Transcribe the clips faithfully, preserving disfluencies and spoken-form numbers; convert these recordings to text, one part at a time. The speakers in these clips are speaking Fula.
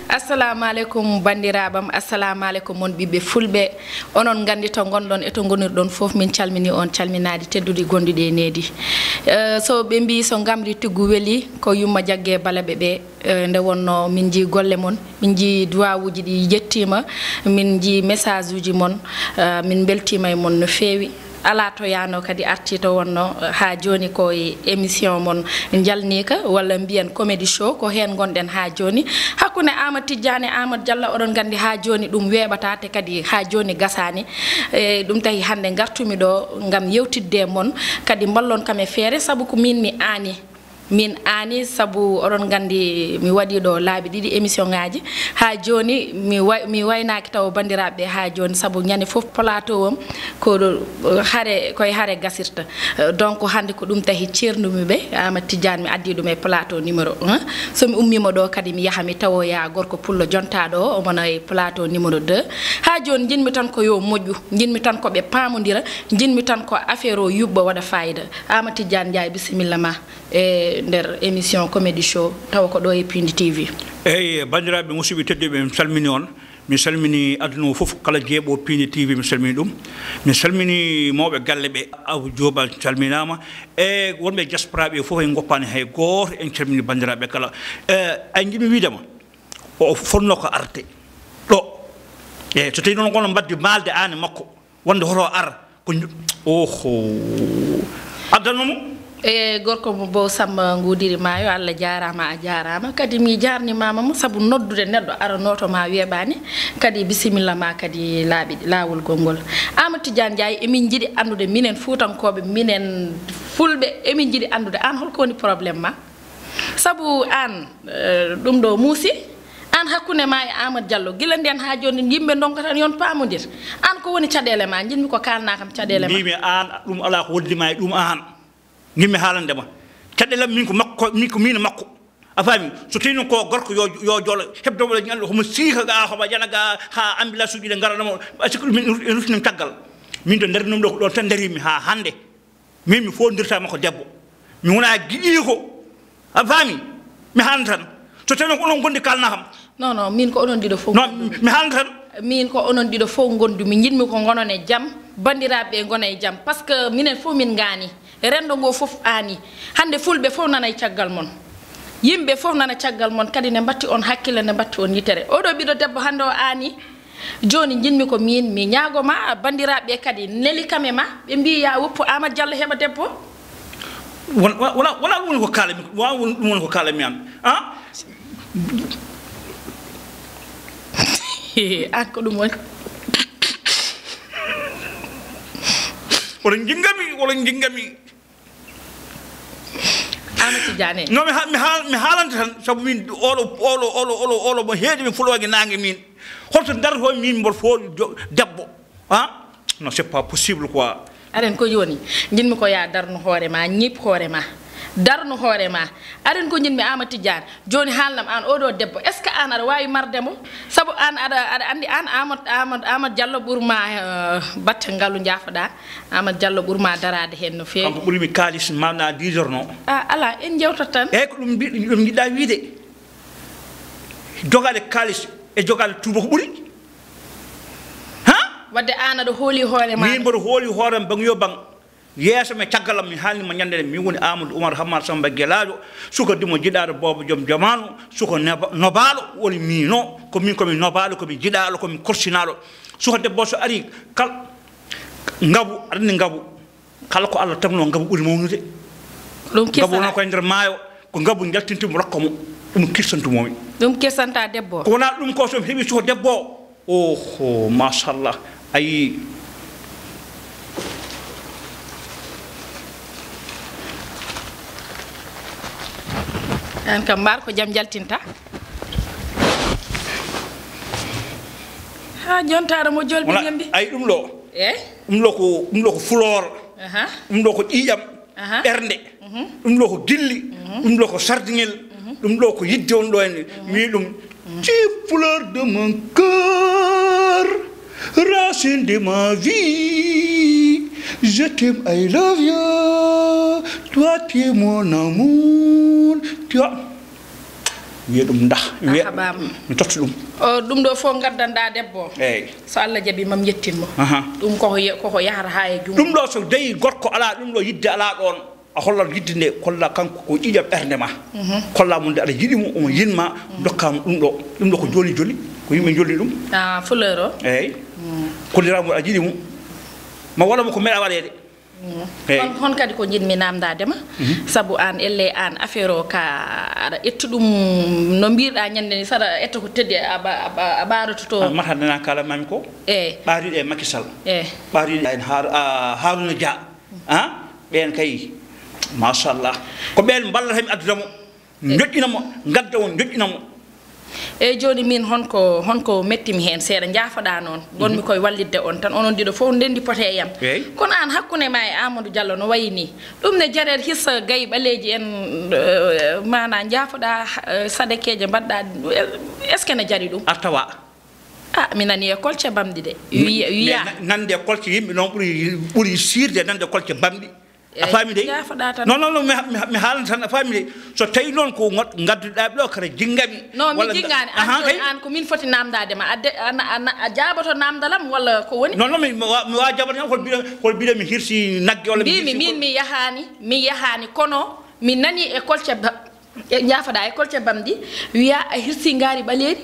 Assalamu aleykum, banndiraaɓam. Assalamu aleykum, mon ɓiɓɓe fulɓe. Onon nganndi to ngonɗon e to ngonirɗon fof, min calmini on calminaade tedduɗi gonduɗi e needi. Eh, so ɓe mbii so ngamri tiggu weli, ko yumma jagge bala ɓe ɓe. Eh, nde wonno min njii golle mon, min njii duwawuuji ɗi yettiima, min njii message uji mon, eh, min mbeltiima e mon no feewi. Alaa to yaano kadi arti to wonno, eh, haa jooni ko e émission mon njalniika, walla mbiyen comedy show, ko heen ngonɗen haa jooni. Hakkunde Aamadu Tijjaan e Aamadu Jallo, oɗon nganndi haa jooni ɗum weeɓataa, te kadi haa jooni gasaani. E ɗum tahi hannde ngartumi ɗo ngam yewtidde e mon, kadi mballon kam e feere, sabu ko miin mi aani. Min aani, sabu oɗon nganndi mi waɗii ɗo laabi ɗiɗi émission ngaji. Haa jooni mi way-, mi waynaaki taw banndiraaɓe ɓe haa jooni, sabu ñande fof plateau am ko ɗo, hare, koye hare gasirta. Donc hannde ko ɗum tahi ceernumi ɓe, Aamadu Tijjaan, mi addi ɗum e plateau numéro un. So mi ummiima ɗo kadi mi yaha mi tawoya gorko pullo jontaaɗo o, omo no e plateau numéro deux. Haa jooni njiɗmi tan ko yo moƴƴu, njiɗmi tan ko ɓe paamondira, njiɗmi tan ko affaire o yuɓɓa waɗa fayida. Aamadu Tijjaan Njaay, bisimilla ma e nder émission comedy show, tawa ko ɗo e Pindi T V. Eyi, banndiraaɓe musidɓe tedduɓe, mi salmini on. Mi salmini aduna o fof, kala jeeɓo Pindi T V, mi salmini ɗum. Mi salmini mawɓe galle ɓe, Abou Diop a salminaama. E wonɓe diaspora ɓe fof, en ngoppaani hay gooto, en calmini banndiraaɓe kala. E, ay njiɗmi wiide ma, o fotnoo ko arde ɗo. E so tawii noon kono mbaddi maalde aan e makko, wonde hoto ar, ko nju-, oho. Addanno mo? E gorko mo Bow Samba Ngudiri Maayo, Allah jaaraama, a jaaraama. Kadi mi jaarnimaama mo, sabu noddude neɗɗo ara nooto ma weeɓaani. Kadi bisimilla ma kadi laaɓi, laawol gongol. Aamadu Tijjaan Njaay, emin njiɗi anndude minen Fuutankooɓe, minen Fulɓe, emin njiɗi anndude aan holko woni problème ma? Sabu aan, eh, ɗum ɗo muusi, aan hakkunde ma e Aamadu Jallo, gila ndeen haa jooni yimɓe ndonka tan yon paamondir. Aan ko woni caɗeele ma? Njiɗmi ko kaalna kam caɗeele ma. Mbimi aan, ɗum alaa ko wondi ma e ɗum aan. Njiɗmi haalande ma. Caɗeele am min ko makko, min ko min e makko. A faami? So tawi noon ko gorko yo, yo jolo, heɓde wala ñallo, homo siika ga, homo yana ga, haa ambulance uji ɗi ngarana mo. A sikki ɗum en rutini caggal. Min to nder ɗum ɗo ko ɗon tan darimi haa hannde. Min mi foondirta makko debbo. Mi wona giɗiiko. A faami? Mi haalna tan. So tawii noon ko onon ngondi kaalna kam. Non, non, min ko onon ɗiɗo fof. Non, mi haalna tan. Min ko onon ɗiɗo fof ngondu. Mi njiɗmi ko ngonon e jam. Banndiraaɓe ɓe ngona e jam. Par ce que minen fof min ngaani. Renndo ngo fof aani. Hannde fulɓe fof nana e caggal mon. Yimɓe fof nana caggal mon. Kadi ne mbatti on hakkille, ne mbatti on yitere. Oɗo ɓiɗɗo debbo hannde o aani. Jooni njiɗmi ko miin mi ñaago ma, banndiraaɓe ɓe kadi neli kam e ma, ɓe mbii yaa woppu Aamadu Jallo heɓa debbo. Won-, wa-, wala, wala ɗum woni ko kaalami, wala ɗum woni ko kaalami aan. Ah? Aan ko ɗum woni. Wala njinnga mi, wala njinnga mi. Aamadu Tijjaan. No, mi ha-, mi haal-, mi haalanta tan, sabu min oɗo, oɗo, oɗo, oɗo, oɗo mo heedi min fulooge naange min. Holto darto min mboɗo fof jo-, debbo? Ah? Non, c'est pas possible quoi. Aɗen ko jooni, njiɗmi ko yaa darnu hoore ma, ñiiɓ hoore ma. Darnu hoore ma. Aɗen ko njiɗmi Aamadu Tijjaan. Jooni haalnam aan oɗo debbo, est-ce que aan aɗa waawi marde mo? Sabu aan aɗa, aɗa anndi aan Aamadu, Aamadu, Aamadu Jallo ɓurma, eh, batte ngalu njaafoɗaa. Aamadu Jallo ɓurma daraade heen no feewi. Kanko ɓurmi kaalis, maanaa dix heures no. A, alaa, en njewtat tan. Eeyi, ko ɗum mbi-, ɗum njiɗɗaa wiide. Jogaade kaalis e jogaade tuuba ko ɓuri. Ha? Wadde aan aɗa hooli hoore ma. Min mboɗo hooli hoore am, baŋ yo baŋ. Yeeso mi, caggal am, mi haalni mo ñande nde, min woni Amadou Oumar Hammat Samba Gelaajo, suka dimo jiɗaaɗo boobo joom jamaanu, suka neba-, nobaaɗo woni miino, ko min ko mi nobaaɗo, ko mi jiɗaaɗo, ko mi korsinaaɗo. Suka debbo so ari, kal-, ngabu, aɗa anndi ngabu, kala ko Allah tagno ngabu ɓuri mawnude. Ɗum ngabu wona koye nder maayo, ko ngabu njaltintumi rokka mo, ɗum kirsantumomi. Ɗum kirsanta debbo. Ko wona ɗum ko so mi heɓi suka debbo. Oho, machallah. Ayi. Aan kam mbaar ko jam jaltinta. Ha jontaare mo jolbi wala, ñambi. Ayi ɗum ɗo. Eh? Ɗum ɗo ko, ɗum ɗo ko fuloor. Aha. Ɗum ɗo ko ƴiiƴam. Aha. Ɓernde. Mhm. Ɗum ɗo ko gilli. Mhm. Ɗum ɗo ko sardiŋel. Mhm. Ɗum ɗo ko yidde on ɗo en. Mhm. Mi ɗum. Mhm. Tu es fleur de mon cœur, racine de ma vie. Je t'aime, I love you. Toi, tu es mon amour. Tu as. Wiya ɗum ndah. Wiya. Aha, baaba. Mi totta ɗum. O, ɗum ɗo fof ngaddanɗaa debbo o. Eeyi. So Allah jaɓi, mam yettin mo. Aha. Ɗum koko ye-, koko yahata haa e junngo. Ɗum ɗo so tawi gorko alaa ɗum ɗo yidde alaa ɗoon, a hollat yidde nde, kolla kanko ko ƴiƴam ɓernde ma. Mhm. Kolla mo nde aɗa yiɗi mo, omo yiɗ ma, mhm, ndokka mo ɗum ɗo. Ɗum ɗo ko joli joli, ko yimɓe jolni ɗum. Ah, fleur o? Eeyi. Mm. Kollira mo aɗa yiɗi mo. Ma waɗa mo ko meeɗa waɗeede. Mm. Eeyi. Hon, hon kadi ko njiɗmi naamndaade ma, mhm, sabu aan, ellee aan, affaire o ka aɗa ƴetta ɗum no mbiirɗaa ñande ni, saɗa ƴetta ko teddi a ɓa-, a ɓa-, a ɓaaroto to. Ah, mata nana kala mami ko? Eeyi. Ɓaariiɗo e Macky Sall. Eeyi. Ɓaariiɗo en Har-, ah, Harouna Dia. Ah, ɓeen kay, machallah. Ko ɓeen mballata mi addude mo. Njoƴƴina mo, ngadda mo, njoƴƴina mo. Eeyi, jooni miin hon ko, hon ko metti mi heen seeɗa, njaafoɗaa noon. Ngonmi, mhm, koye wallitde on tan, onon ɗiɗo fof ndenndi pote e yam. Eeyi. Kono aan, hakkunde ma e Amadou Diallo no wayi nii? Ɗum ne jareer hissa gayi ɓaleeji en, eh, maanaa njaafoɗaa, eh, sadakeeje mbaɗɗaa, est-ce que ne jari ɗum? A tawa. Ah, mi nani e kolce bamɗi de. Mi, wiya, mi wiya. Na-, nande e kolce yimɓe noon ɓuri, ɓuri siirde nande e kolce bamɗi. A faami dey? Jaafoɗaa tan. Non, non, non, mi ha-, mi ha-, mi haalanta tan, a faami dey? So tawi noon ko ngat-, ngadduɗaa ɗo kadi jinngami. Non, mi walla nga-, jinngani. Aan, ahan, jooni kay. Aan ko min foti naamndaade ma. A de-, a na-, a na-, a jaaboto naamndal am walla ko woni? Non, non, mi, mi wa-, mi waawa jaaboto kam, hol mbiɗo, hol mbiɗo mi hirsi nagge walla mi hirsi ko? Mbiimi, min mi yahaani, mi yahaani, kono mi nani e kolce ba-, E, njaafoɗaa e kolce bamɗi, wiya a hirsi ngaari ɓaleeri,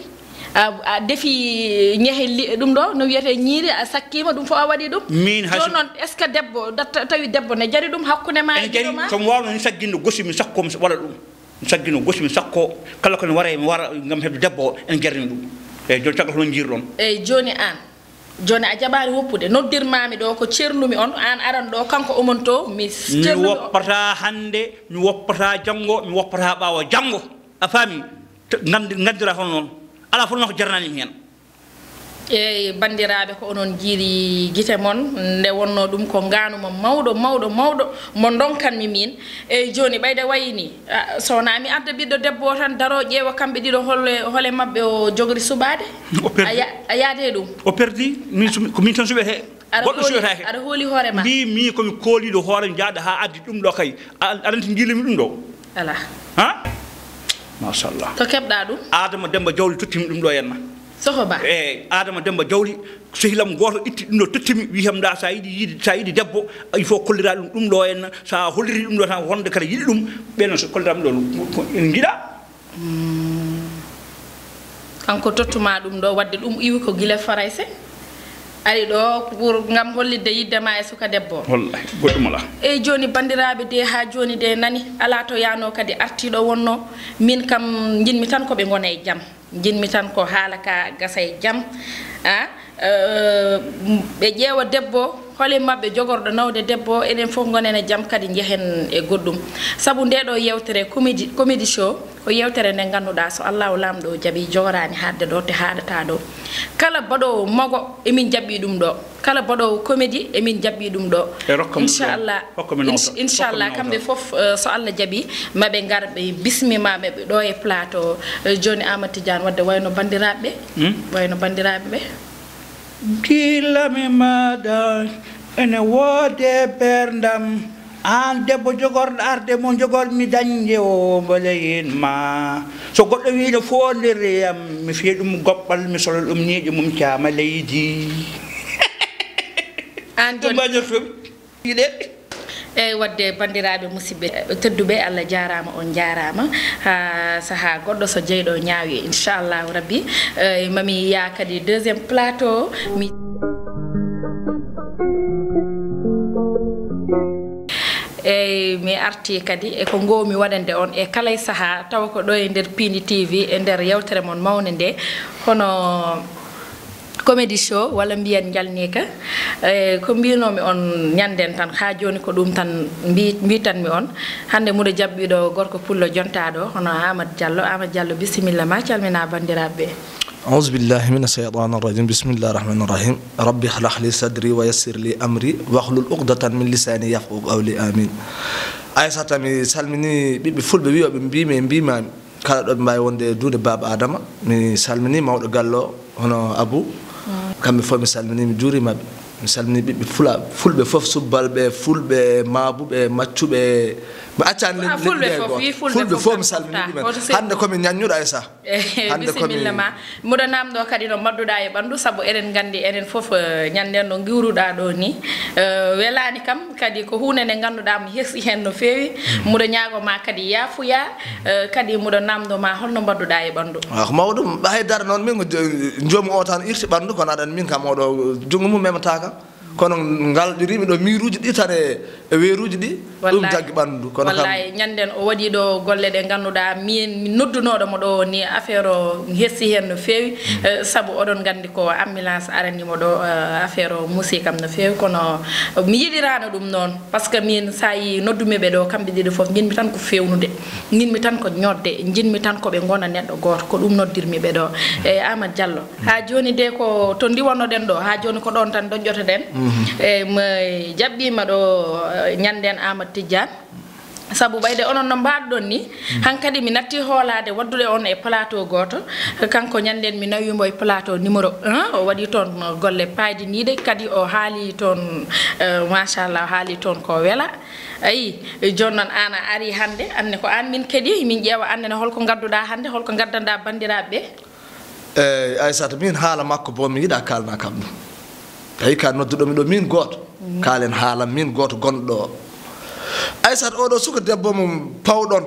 a, a defi ñehe li-, ɗum ɗo, no wiyetee ñiiri, a sakkiima, ɗum fof a waɗi ɗum. Min hay so jooni noon, est-ce que debbo, da-, ta-, tawi debbo ne jari ɗum hakkunde ma e giɗo ma? Ene jari, so mi waawno mi sagginde gosi, mi sakko, mi waɗa ɗum. Mi saggino gosi, mi sakko, kala ko ne waree, mi wara ngam heɓde debbo o, ene jarani ɗum. Eeyi, jooni caggal hono njiirɗon? Eeyi, jooni aan. Jooni a jaɓaani woppude. Noddirmaami ɗo ko ceernumi on, aan aran ɗo, kanko omon to, mi ceernumi o. Mi woppataa hannde, mi woppataa janngo, mi woppataa ɓaawo janngo. A faami? Te-, nganndi-, nganndira hono noon. Alaa fof noon ko jaranaani mi heen. Eey, banndiraaɓe, ko onon njiiri gite mon, nde wonnoo ɗum ko ngaanu mo mawɗo, mawɗo, mawɗo, mo ndonkanmi miin. Eey, jooni ɓayde wayi nii, a, so wonaa mi adda ɓiɗɗo debbo o tan daroo ƴeewa kamɓe ɗiɗo hole, hole maɓɓe o jogori suɓaade. O perdi. A ya-, a yaade e ɗum. O perdi, min su-, ko min tan suɓetee. Aɗa goɗɗo hooli, suɓetaake. Aɗa hooli hoore ma. Mbii mi ko mi kooliiɗo hoore, mi jaaɗa haa addi ɗum ɗo kay. A, aɗa anndi njiilimi ɗum ɗo? Alaa. Ha? Machallah. To keɓɗaa ɗum? Adama Demba Jawli tottimi ɗum ɗo henna. Soho Ba. Eey, Adama Demba Jawli, sehilam gooto itti ɗum ɗo, tottimi, wi kam, ndaa, so a yiɗi yiide, so a yiɗi debbo, il faut kolliraa ɗum ɗum ɗo henna. So a holliri ɗum ɗo tan, wonde kadi yiɗi ɗum, ɓe noon so kolliraa ɗum ɗo, ko ene njiɗa. Mm. Kanko tottuma ɗum ɗo, wadde ɗum iwi ko gila Farayse, ari ɗo pour ngam hollitde yiɗde ma e suka debbo o. Wallahi, goɗɗum alaa. Eey, jooni, banndiraaɓe, de haa jooni de nani, alaa to yaanoo kadi artii ɗo wonnoo. Min kam, njiɗmi tan ko ɓe ngona e jam. Njiɗmi tan ko haala ka gasa e jam. Ah, eh, ɓe ƴeewa debbo, hol e maɓɓe jogorɗo nawde debbo, enen fof ngonen e jam kadi njehen e goɗɗum. Sabu nde ɗo yeewtere comédie, comédie show, ko yeewtere nde ngannduɗaa so Allahu Laamɗo jaɓi jogoraani haaɗde ɗo te haaɗata ɗo. Kala baɗoowo mogo emin jaɓɓi ɗum ɗo. Kala baɗoowo comédie, emin jaɓɓii ɗum ɗo. E rokka mum ɗo. Inchallah. Hokka mi nooto. Inch-, inchallah, hokka mi kamɓe nooto. Fof, eh, so Allah jaɓii, maɓe ngar ɓe bismima ɓe ɗo e plateau. Eh, jooni Amadou Tidiane, wadde wayno banndiraaɓe ɓe. Hmm? Wayno banndiraaɓe ɓe. Gila mi maada, ene woode berndam. Aan debbo jogorɗo arde mo jogormi dañde o, mboleyin ma. So goɗɗo wii no foondirde yam, mi fiya ɗum goɓɓal, mi solo ɗum ñiiƴe mum caama leydi. Aan ɗum jooni mbañortomi. Yiɗe. Eey, wadde banndiraaɓe musidɓe tedduɓe, Allah jaaraama, on njaaraama. Haa sahaa goɗɗo so jeyɗo ñaawi, inchallahu rabbi, eh, mami yaa kadi deuxième plateau. Mi Eey, mi artii kadi e ko ngoowmi waɗande on e kala e sahaa, tawa ko ɗo e nder Piindi T V, e nder yeewtere mon mawnde nde, hono Comedy Show, walla mbiyen Njalniika. Eey, ko mbiyanoomi on ñannden tan, haa jooni ko ɗum tan mbi-, mbiitanmi on. Hannde mboɗo jaɓɓii ɗo gorko pullo jontaaɗo, hono Aamadu Jallo. Aamadu Jallo, bisimilla ma, calminaa banndiraaɓe ɓe. أعوذ بالله من الشيطان الرجيم. بسم الله الرحمن الرحيم. رب اشرح لي صدري ويسر لي أمري واحلل عقدة من لساني يفقهوا قولي. آمين. Aysata, mi salmini ɓiɓɓe fulɓe wiyoɓe mbiimi e mbiimaami. Kala ɗo ɓe mbaawi wonde e duunde Baaba Adama. Mi salmini mawɗo galle o, hono Abu. Mm. Kamɓe fof mi salmini, mi juuriima ɓe. Mi salmini ɓiɓɓe Fula-, Fulɓe fof, Subbalɓe, Fulɓe, Maabuɓe, Maccuɓe. Mi accaani le-, Fulɓe fof, wi Fulɓe fof, mi salmini ɗumen. Hannde ko mi ñaññuɗo, Aysata. Hannde ko mi bisimilla ma. Mboɗo naamndoo kadi no mbaɗduɗaa e ɓanndu, sabu eɗen nganndi enen fof, eh, ñande no ngiwruɗaa ɗo ni. Eh, welaani kam, kadi ko huunde nde ngannduɗaa mi hesi heen no feewi. Mboɗo ñaago ma kadi yaafuya, eh, kadi mboɗo naamndoo ma holno mbaɗduɗaa e ɓanndu. Ah, ko mawɗum, hay dara noon, min ko jo-, joomi o tan irti ɓanndu, kono aɗa anndi min kam oɗo junngo mum memata kam. Kono ngal ɗirimi ɗo miiruuji ɗi tan e, e weeruuji ɗi, ɗum jaggi ɓanndu. Kono kam wallaahi, ñanden o waɗi ɗo golle ɗe ngannduɗaa, min mi noddunooɗo mo ɗo ni affaire o mi hesti heen no feewi, eh, sabu oɗon nganndi ko ambulance arani mo ɗo, eh, affaire o muusi kam no feewi, kono mi yiɗiraano ɗum noon, par ce que min sa yi noddumi ɓe ɗo, kamɓe ɗiɗo fof, nginmi tan ko feewnude, nginmi tan ko ñootde, nginmi tan ko ɓe ngona neɗɗo gooto, ko ɗum noddirmi ɓe ɗo. E Aamadu Jallo, haa jooni de ko to ndiwanoɗen ɗo, haa jooni ko ɗoon tan ɗoƴƴotoɗen. Mhm. E mi jaɓɓiima ɗo, eh, ñanden Aamadu Tijjaan. Sabu ɓayde onon no mbaɗɗon ni, hankadi mi natti hoolaade waɗdude on e plateau gooto. Kanko ñanden mi nawi mo e plateau numéro un, o waɗi toon golle paydiniiɗe, kadi o haali toon, eh, machallah, o haali toon ko wela. Ayi, jooni noon aan a ari hannde, anne ko aan min keɗi, min ƴeewa anne ne holko ngadduɗaa hannde, holko ngaddanɗaa banndiraaɓe ɓe? Eey, Aysata, min haala makko bo mi yiɗa kaalna kam ɗum. Tawi ka nodduɗo mi ɗo min gooto. Mhm. Kaalen haala min gooto gonɗo ɗo. Aysata, oɗo suka debbo mo pawɗon,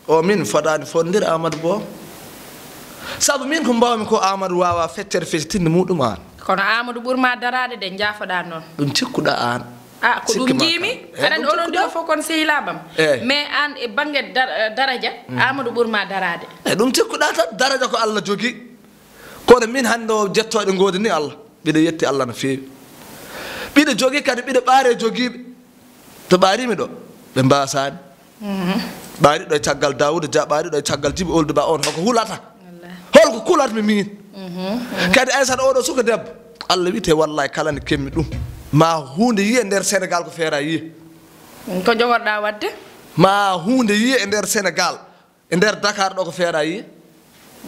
o min fodaani fondir Amadou Bo. Sabu min ko mbawmi ko Amadou waawa feccere fecce tinde muɗum aan. Kono Amadou ɓurma daraade de, njaafoɗaa noon. Ɗum cikkuɗa aan. Ah, ko ɗum njiimi. Aɗa anndi onon ɗiɗo fof kon sehilaaɓam. Eey. Mais aan e bannge dar-, daraja, Amadou ɓurma daraade. Eey, ɗum cikkuɗa tan, daraja ko Allah jogii. Kono min hannde o jettooɗe ngoodi ni Allah. Mbiɗa yetti Allah no feewi. Mbiɗa jogii kadi, mbiɗa ɓaare jogiiɓe. To ɓaarimi ɗo, ɓe mbaasaani. Mhm. Ɓaari ɗo e caggal Daawuda Dia, ɓaari ɗo e caggal Jibi Oldu Ba on, hoko hulata? Wallaahi. Holko kulatmi min? Mhm, mhm. Kadi Aysata oɗo suka debbo, Allah wiyte wallaahi kala nde kemmi ɗum. Ma huunde yiye nder Senegal ko feera yiye. Ko jogorɗaa waɗde? Ma huunde yiye e nder Senegal, e nder Dakar ɗo ko feera yiye.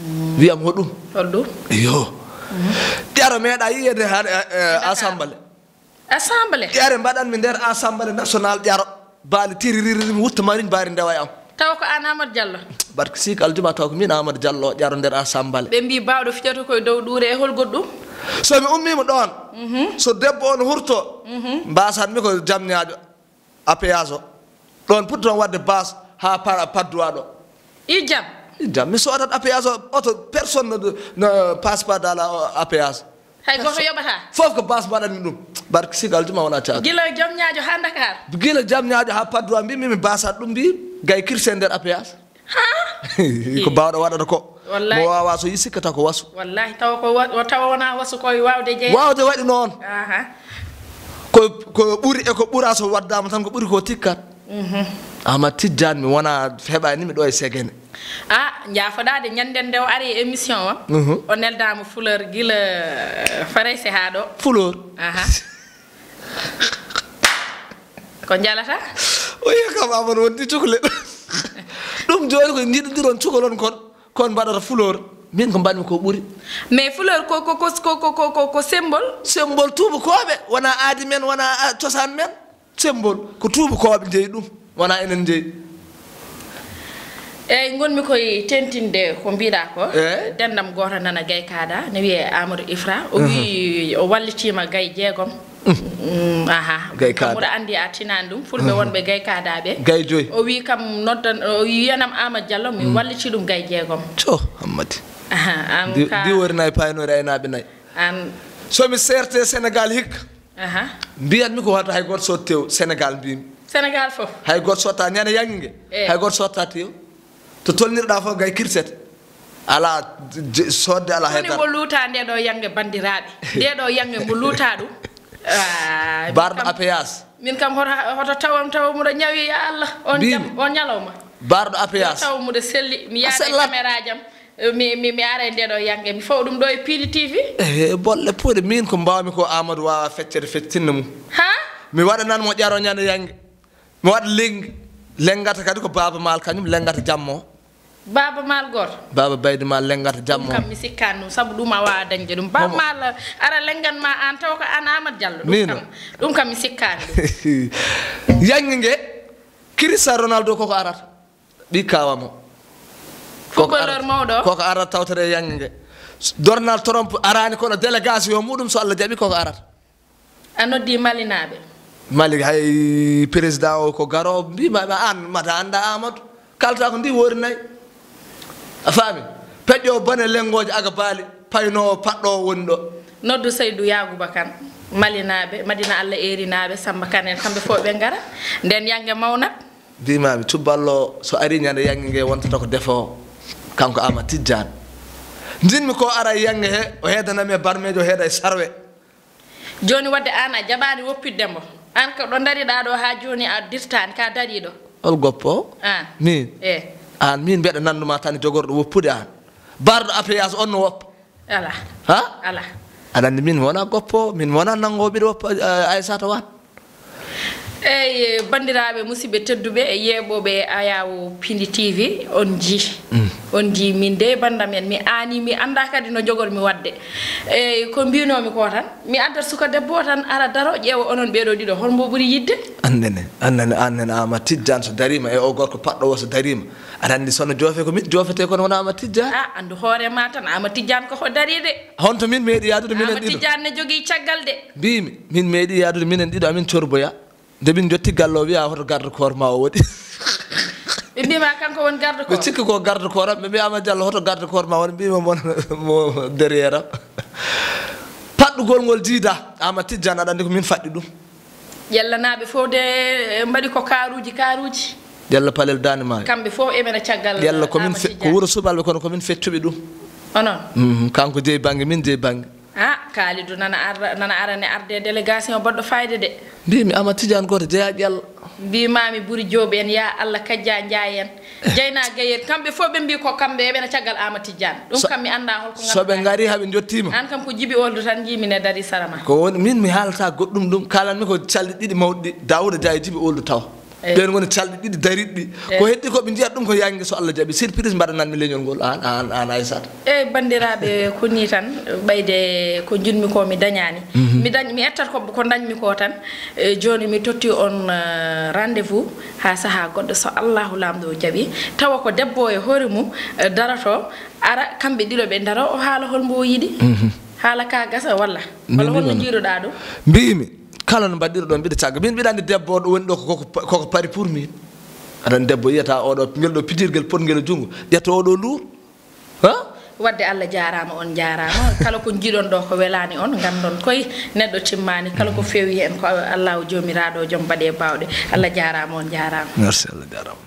Mm. Wiyam hoɗum? Holɗum? Iyo. Mhm. Ƴaro meeɗa yiyede haa, eh, eh, Dakar. Assemblée. Assemblée? Ƴare mbaɗanmi nder Assemblée nationale ƴaro. Baali tiririri mi wutta marin mbaari ndewa e am. Tawa ko aan Amadou Diallo? Barke Siik Aljuma taw ko min Amadou Diallo ƴaro nder Assemblée. Ɓe mbi baawɗo fijata koye dow ɗuure e hol goɗɗum? So mi ummiima ɗoon, mhm, so debbo on hurto, mhm, mbasanmi ko jam ñaaƴo. A P S o. Ɗoon puɗɗi toon waɗde base haa para Patte d'Oie ɗo. I jam? I jam. Mi soodat A P S o, oto personne ne, ne passe pas dans la A P S. Hay gooto yoɓataa? Fof ko base mbaɗanmi ɗum. Barke Sigal Juma wona caatu. Gila jam ñaajo haa Dakar? Gila jam ñaajo haa Patte d'Oie, mbimi mi basat ɗum, mbi gay kirse nder A P S. Ha? Ko baawɗo waɗata ko. Wallaay. Mo waawaa so yi sikkata ko wasu. Wallaay, tawa ko wa-, tawa wonaa wasu, ko e waawde jeyaa. Waawde waɗi noon. Aha. Ko, ko ɓuri e ko ɓuraa so waɗdaama tan ko ɓuri ko tikkat. Mhm. Ama Tijjaan mi wonaa heɓaani mi ɗo e Segene. Ah, njaafoɗaa de ñande nde o ari e émission o. Mhm. O neldaama Fulor gila, eh, Farayse haa ɗo. Fulor? Aha. Ko njalata? O yiya kam Amadou wonti cukalel. Ɗum jooni ko njiɗodiron cukalon kon, kon mbaɗata Fulor. Min ko mbaɗmi ko ɓuri. Mais Fulor ko, ko, ko symbole? Symbole tuubakooɓe, wona aadi men, wona a-, cosaan men. Symbole ko tuubakooɓe njeyi ɗum, wona enen njeyi. Eeyi, ngonmi koye tentinde ko mbiɗa ko. Eeyi. Denɗam gooto nana gay kaɗa, ne wiyee Amadou Ifra. O, mhm, wi o wallitiima gay jeegom. Mhm. Mm, aha. Gay kaɗa. Mboɗo anndi a tinaani ɗum. Fulɓe, mhm, wonɓe gay kaɗaɓe. Gay joyi. O wi kam noddan, o wi wiyanam Amadou Diallo, mi, mhm, walliti ɗum gay jeegom. Co, Hammadi. Aha, an di, ka di wori nayi paynoori aynaaɓe nayi. An. So mi seerte Sénégal hikka. Aha. Mbiyatmi ko wata hay gooto sotta tew Sénégal mbimi. Sénégal fof? Hay gooto sotta ñande yannge. Eh. Hay gooto sotta tew. To tolnirɗa fof gay kirsete. Ala je-, sodde ala. Woni hay dara. Mo luuta nde ɗo yannge banndiraaɓe. Nde ɗo yannge mo luuta ɗum. Ah, barɗo kam, A P S. Min kam hoto, hoto tawam tawa muɗo ñawi ya Allah. On jam, on ñalawma. Barɗo A P S. Tawa muɗo selli. Mi yaara caméra jam. Mi, mi, mi ara e nde ɗo yannge, mi fawa ɗum ɗo e Piili T V. Eh, bolle puuɗe, min ko mbawmi ko Amadou wawa feccere feccinna mum. Ha? Mi waɗanan mo ƴaro ñande yannge. Mi waɗa lengi, lengata kadi ko Baaba Maal kañum lengata jamma o. Baaba Maal gooto. Baaba Baydi Maal lenngata jamma. Ɗum kam mi sikkaani ɗum, sabu ɗum a waawaa dañde ɗum. Baaba Maal ara lenngan ma aan taw ko aan Aamadu Jallo. Ɗum kam, ɗum kam mi sikkaani ɗum. Yaŋnge nge, Cristiano Ronaldo koko arata. Ɓii kaawa mo. Footballeur mawɗo. Koko arata tawtere e yaŋnge nge. Donald Trump araani kono délégation muɗum so Allah jaɓi koko arata. A noddi Malinaaɓe? Mali hay président o ko garoowo, mbiimaami aan mata annda Amadou. Kalta ko ndi woori nayi. A faami? Peƴƴo bone lenngooje aga baali, paynoowo paɗɗoowo woni ɗo. Noddu Seydou Yaaguba Kan, Malinaaɓe, Madina Allah Eerinaaɓe, Samba Kan en, kamɓe fof ɓe ngara. Nden yaŋnge mawnat. Mbiimaami, tubballo so arii ñande yaŋnge nge wontata ko defoowo. Kanko Ama Tijjaan. Njiɗmi ko ara e yaŋnge he, o heedanami e barmeejo, o heeda e sarwe. Jooni wadde aan a jaɓaani woppitde mbo. Aan ko ɗo ndariɗaa ɗo haa jooni a dirtaani, ka dariiɗo. Hol goppo? Aan. Miin? Eh. Aan miin mbeɗa nannduma tan jogorɗo woppude aan. Barɗo A P S on no woppa. Alaa. Ha? Alaa. Aɗa anndi min mi wona goppo, min mi wona nanngoowo mbiɗa woppa, eh, Aysata Wan. Eyi, banndiraaɓe, musidɓe tedduɓe, e yeeɓooɓe e Ayaawo Pindi T V, on njii. Mm. On njii min de, banndam en, mi aani, mi anndaa kadi no njogormi waɗde. Eyi, ko mbiinoomi ko tan, mi addat suka debbo o tan, ara daro, ƴeewa onon ɓee ɗoo ɗiɗo, hol mbo ɓuri yiɗde? Annene, annene, annene, Ama Tijjaan so dariima, e o gorko paɗɗo o so dariima. Aɗa anndi so no joofe ko min joofetee kono wona Ama Tijjaan. A, anndu hoore ma tan, Ama Tijjaan ko ko darii de. Honto min meeɗi yaadude minen ɗiɗo? Ama Tijjaan ne jogii caggal de. Mbiimi, min meeɗi yaadude minen ɗiɗo, amin corboya. Nde min njotti galle o wiya hoto garde corps ma o woni. Ɓe mbiima kanko woni garde corps? Ɓe cikki ko garde corps am, ɓe mbiya Ama Jallo hoto garde corps ma woni, mbiima mon mo derrière am. Paɗɗugol ngol jiida, Ama Tijjaan aɗa anndi ko min faɗɗi ɗum. Ƴellanaaɓe fof de, eh, mbaɗi ko kaaruuji, kaaruuji. Ƴella Palel Daande Maayo. Kamɓe fof eɓena caggal Ƴella ko min Ama fe-, ko Tijjaan. Wuro Subalɓe kono ko min feccuɓe ɗum. Onon? Mhm, kanko jeyi bannge, min jeyi bannge. Ah, Kalidou nana ar-, nana arane arde délégation baɗɗo fayida de. Mbiimi Ama Tijjaan gooto jeyaa Ƴella. Mbiimaami Buri Joob en, ya Allah kajja Njaay en. Jeyna Gaye en, kamɓe fof ɓe mbii ko kamɓe eɓena caggal Ama Tijjaan. Ɗum kam mi anndaa hol ko so ɓe ngari haa ɓe njottiima. Aan kam ko Jibi Ould tan njiimi ne darii sara ma. Ko woni, min mi haalata goɗɗum ɗum, kaalanmi ko calɗi ɗiɗi mawɗi ɗi, Daawuda Dia e Jibi Ould tawa. Eyi. Ɓeen ngoni calɗi ɗiɗi dariiɗi ɗi. Eyi. Ko heddi ko ɓe njiyat ɗum ko yaŋnge so Allah jaɓi. Surprise mbaɗananmi leñol ngol aan, aan, aan Aysata. Eyi, banndiraaɓe, ko nii tan, ɓayde ko njiɗmi ko mi dañaani. Mhm. Mi dañ-, mi ettat ko, ko ndañmi ko tan. E, jooni mi totti on, eh, rendez-vous haa sahaa goɗɗo, so Allahu Laamɗo o jaɓi. Tawa ko debbo e hoore mum, eh, daroto, ara, kamɓe ɗiɗo ɓe ndaro, o haala hol mbo o yiɗi. Mhm. Haala ka gasa walla? Walla holno njiiruɗaa ɗum? Mbiimi, kala no mbaɗɗiruɗon mbiɗa cagga. Min mbiɗa anndi debbo o ɗo woni ɗo ko, ko, ko, ko pari pour min. Aɗa anndi debbo yiyata oɗo, ngel ɗo pijirgel potngel e junngo, ƴetta oɗo luur. Ha? Wadde Allah jaaraama, on njaaraama. Kala ko njiɗon ɗo ko welaani on, nganndon koye neɗɗo timmaani. Kala ko feewi heen ko Allaahu Joomiraaɗo o joom baɗe e baawɗe. Allah jaaraama, on njaaraama. Merci, Allah jaaraama.